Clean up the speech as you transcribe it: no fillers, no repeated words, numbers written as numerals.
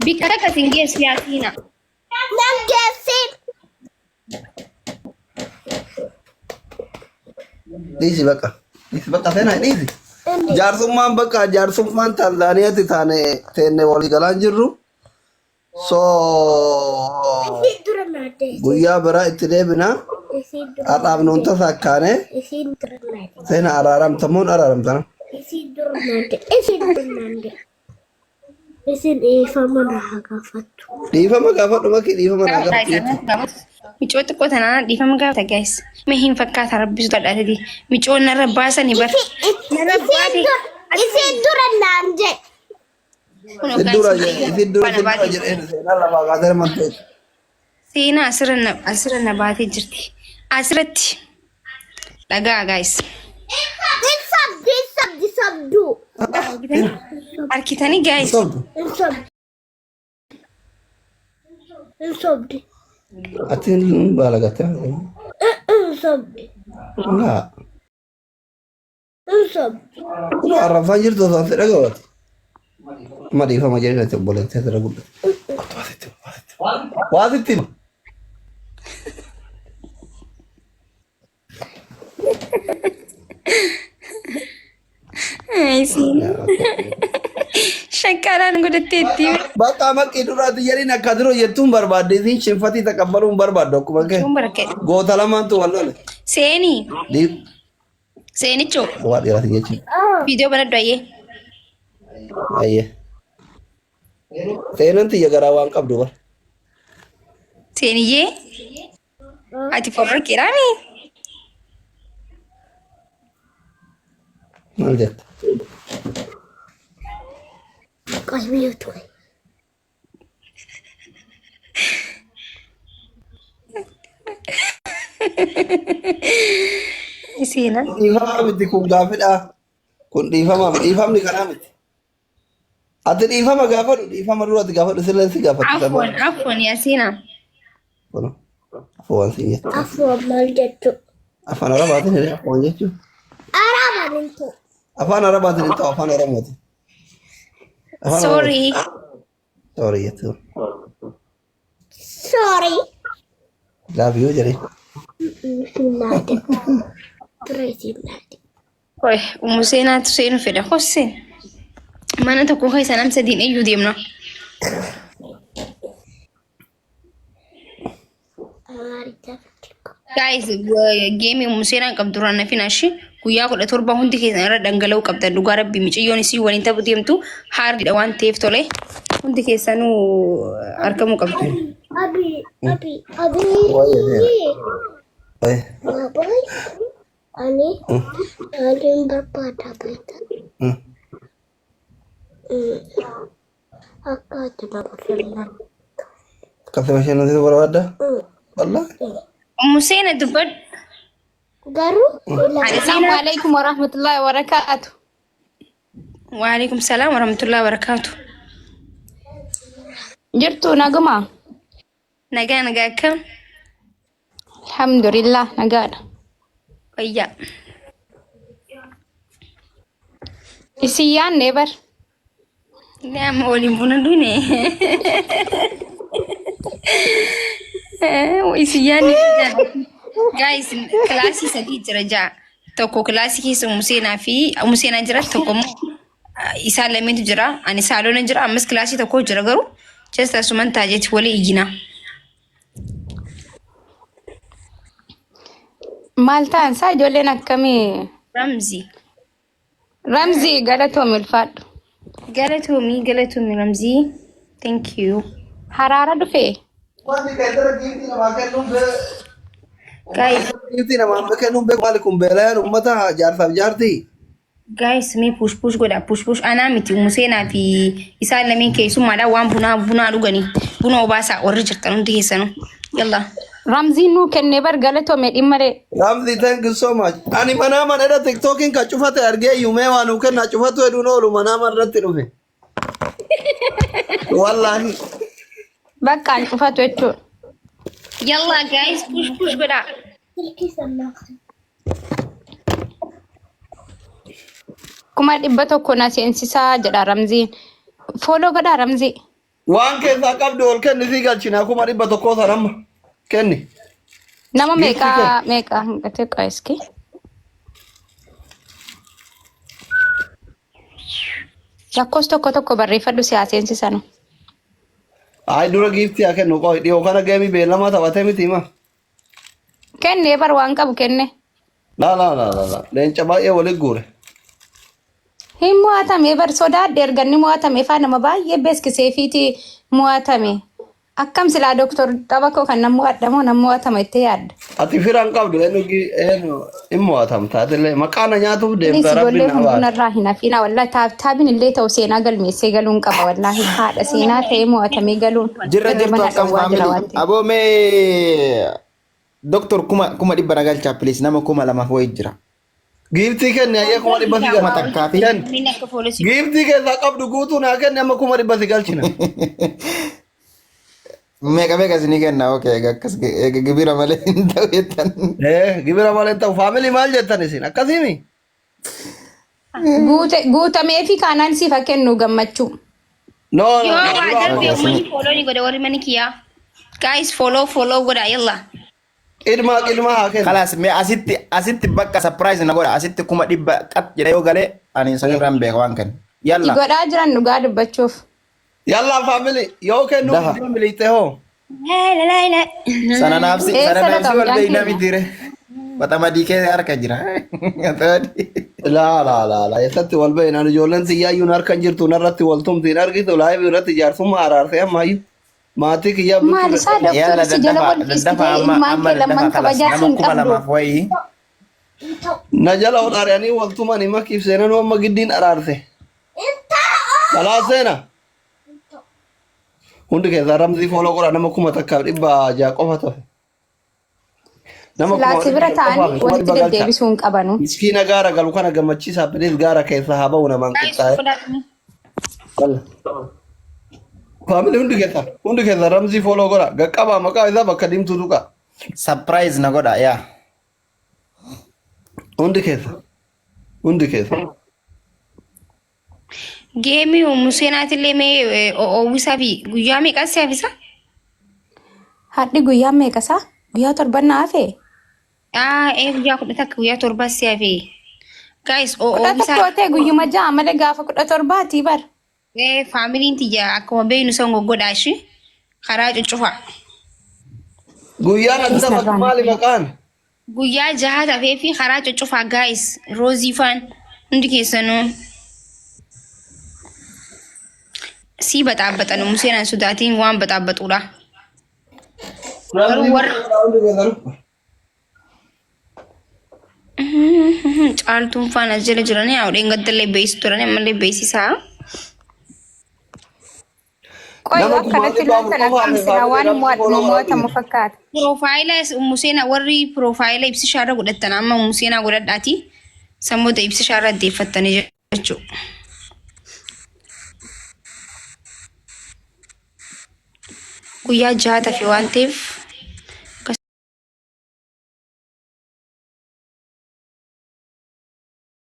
Bikka takka sin geessu yaasiina. Nan geessin. Dhiisi bakka. Dhiisi bakka seenaa dhiisi. Jaarsummaan bakka jaarsummaan Taanzaaniyaatti taane teenne walii galaan jirru. So Isiin dura naa deesse. guyyaa biraa itti deebina. Isiin dura Har'aaf nuun tasa akkaane Isiin dura naa deesse. seena araaramtamuun araaramtana. Isiin dura naa deesse. Isiin dura naa deesse. Isin dhiifama na haa gaafattu. Dhiifama gaafadhu makii dhiifama naa gaafadhu. Micoo xiqqoo tanaan dhiifama gaafata guys. Mee hin fakkaata rabbi sodaadhaatiti. Micoon narra baasani bar. Narra baate. Isiin dura naan jedhe. Kunoo Isin guys. dura isin dura Bana isin dura baatee jedheen seenaa lafaa kaasee manteetu. Seenaa asirra na baatee jirti. Asirratti dhagaa guys. Hin sobdi, hin sobdi, sobduu. Harkitanii guys. Sobdu. Hin sobdi. Hin sobdi. Ati hin baalagatte. Hin sobdi. Laa. Hin sobdi. Kun arrabsaan jirtu osoo si dhaga'uuti. Amma dhiifama jedhee natti obboleettii asirra guddate. Kottu asitti hima, asitti hima. Waa sitti hima. Shaqqaadhaan godhatteetti. Bakka maqii duraati jedhiin akka dura jettuun barbaadde isiin shinfatii taqabbaluun barbaaddu akkuma kee. Kun barakkeedha. Goota lamaantu wal lole. Seenii. Dhiif Seenichoo. waa dhiiraatiin jechuudha. Viidiyoo banadhu ayyee. Ayyee. Seenan tiyya garaa waan qabdu bar. Seeniyyee. Ati forroqqiidhaami. Maal jetta? Qalbii ture. Seena. Dhiifama miti kun gaafidha. Kun dhiifama dhiifamni kanaa miti. Ati dhiifama gaafadhu dhiifama dura ati gaafadhu silleen si gaafatti. Afwan afwan yaa seenaa. Afwan siin jette. Afwan maal jechuu? Afaan Arabaatiin jedhee afwan jechuun. Arabaan hin ta'u. Afaan Arabaatiin hin ta'u afaan Oromootiin. Afaan Sorry. Oromootiin. Sorry jettu. Sorry. Love you jedhee. Isin naade. Dura isin naade. Qoy umu seenaatu seenu fedha. Hosseen. Mana tokko keessa nam sadiin iyyuu deemna. Amaaricha xiqqoo. Guys, geemii umu seenaan qabdu duraan na finaashi. Guyyaa 17 hundi keessan irra dhangala'uu qabdan. Dhugaa rabbi miciyyoon isii waliin taphu deemtu haardidha waan ta'eef tole. Hundi keessanuu argamuu qabdu. Abi, abi, abi. Waayee seena. Waayee. Babaay. Ani maaliin barbaada beektaa? Akka ati na bashannantu. Akka si bashannansiisu barbaadda? Wallaahi. Ummu Seena dubbadhu. Garuu Assalamu alaikum warahmatullahi wabarakatuh. Waalaikum salaam warahmatullahi wabarakatuh. Jirtu naguma? Nagaa nagaa akkam? Alhamdulillah nagaadha. Fayyaa. Isin yaanne bar. Inni amma waliin buna dhune. Isin yaanne guys kilaasii sadii jira ja'a. Tokko kilaasii keessa Museenaa fi Museenaa jira tokko immoo isaan lameentu jira. Ani saaloona jira ammas kilaasii tokko jira garuu just asuman taajeeti walii iyyina. Maal ta'an isaa ijoolleen akkamii? Ramzi. Ramzii galatoomi ulfaadhu. Galatoomii galatoomi Ramzii. Thank you. Haraara dhufee. Wanti keessa giiftii namaa kennuun Guys, giiftii namaa kennuun beeku maali kun beelayaan uummata jaarsaaf jaartii. Guys, mee push push godha push push anaa miti umu seenaa fi isaan lameen keessummaadha waan bunaa bunaa dhuganii buna obaasaa warri jirtan hundi keessanuu yalla. Ramziin nuu kennee bar galatoome dhimmalee. Ramzi thank you so much. Ani manaa mana TikTokin kan cufate argee iyyuu mee waa nuu kennaa cufatu hedduun oolu manaa mana irratti dhufe. Wallaahi. Bakka an cufatu jechuudha. Yalla guys push push godha. Silkii sannaa. 100,000 na seensisaa jedha Ramziin. Fooloo godhaa Ramzii. Waan keessaa qabdu ol kenni sii galchina 100,000 san amma kenni. Nama Giiftii meeqa kenni. meeqa hanqatee qo'eski? Lakkoofsa tokko tokko barreeffadhu si haasensisanu. Ay dura giiftii haa kennu qoy dhiyoo kana geemii beellamaa taphatee miti hima. Kennee bar waan qabu kenne. Laa laa laa laa laa leenca baay'ee walitti guure. Hin mo'atame bar sodaadhe erga inni mo'atame faa nama baay'ee beeskiseefiiti mo'atame. Akkam silaa doktor tapha koo kan nan mo'adha moo nan mo'atama itti yaadda. Ati fira hin qabdu eenyu eenyu hin mo'atamta atillee maqaa na nyaatuuf Please deemta rabbiin ijoollee na hunduu baase. narraa hin hafiina wallahi taabiin illee ta'u seenaa galmeessee galuun qaba wallahi haadha seenaa ta'ee mo'atamee galuun Jirra hirriba jirtu na akkam dhowwaa jira faamilii. waan ta'eef. Aboo mee doktor 100,000 na galchaa please nama 2000 wayii jira. Giiftii kenni hayyee 100,000 si Kuma galchina. takkaa fi Kenni. Namni akka foolessi Giiftii keessaa qabdu guutuu naa kenni amma 100,000 si galchina. Meeqa meeqa isinii kenna okay egaa akkas eega gibira malee hin ta'u jettan. Eh gibira malee ta'u faamilii maal jettan isin akkasiimi? Guute guutamee fi kaanaan siif haa kennu gammachuu. No no Yoo no waa dura darbe amma Okay, uummanni isinii follow ni godha warri mana kiyyaa. Guys follow follow godha yalla. qidmaa qidmaa haa kennu. Kalaas mee asitti asitti bakka surprise na godha asitti 100,000 qat jedhe yoo galee ani sanirraan beeka waan kennu. Itti Yalla godhaa jiran dhugaa dubbachuuf. Yallaa faamilii yoo kennu dafa. iddoo miliixee hoo. La la la. Sana naafsi Eessa sana lafa naafsi wal mucaan beekna keenya? miti re. Waxamadii kee harka jira. Waxamadii. Laa laa laa laa eessatti wal beeknaan ijoolleen siyyaayyuun harka hin jirtu narratti wal tumti hin argitu laayivii irratti jaarsummaa araarsee ammaayyuu maatii kiyyaa bulchuu Maal isaa dadhabe. Yalla doktor si jala daddafa wal daddafa dhiistee amma ilmaan amma kee daddafa lamman kalas kabajaa nama siin kuma qabdu. lamaaf wayii. Na jala ol ari'anii wal tumanii makiif seenanuu amma giddiin araarse. Kalaa seena. Hundi keessaa ramzii fooloo godhaa nama 1600 qofa tafe. Nama Silaa kuma si bira dhibba qofaaf taa'anii kuma walitti dhibba galcha. deddeebisuu hin qabanu. Miskiina gaara galu kana gammachiisaa bilis gaara keessa haa ba'u namaan Guys qixxaa'e. follow. Walla. Faamilii hundi keessaa ramzii fooloo godhaa gaqqabaa maqaa isaa bakka diimtuu tuqaa. Surprise na godha yaa. Hundi keessa hundi keessa. Geemii Museenaatillee mee oowwisaa fi guyyaa meeqas si hafisa? Hadhi guyyaa meeqa isaa? Guyyaa torban na hafe? Aa ee guyyaa 11 guyyaa torbas si hafe. Guys Kudha oowwisaa tokko ta'e guyyuma ja'a malee gaafa 17 bar. ee faamiliin tiyya akkuma beeknu san goggodhaa ishii karaa cuccufaa. Guyyaan ati Keessa taphattu irraan maali maqaan? Guyyaa jaha tafee fi karaa cuccufaa guys roozii faan hundi keessanuu sii baxaabaxan Museenaan sodaatiin waan baxaabaxuudha. Garuu Ramzii warra fooloo godhaa hundi keessanuu. Caaltuun faana as jala jiranii haa dheengadda illee beeksisu turanii ammallee beeksisaa. Qoy Nama akkanatti 400,000 loltan qofa akkam hafe silaa faamilii waan ramzii mo'atu fooloo godhaa mo'atamu hundi. fakkaata. Piroofaayila Museenaa warri piroofaayila ibsishaarra godhattan amma Museenaa godhadhaati. Sammoota ibsishaarra addeeffattanii jechuudha. Guyyaa jaha tafe waan ta'eef.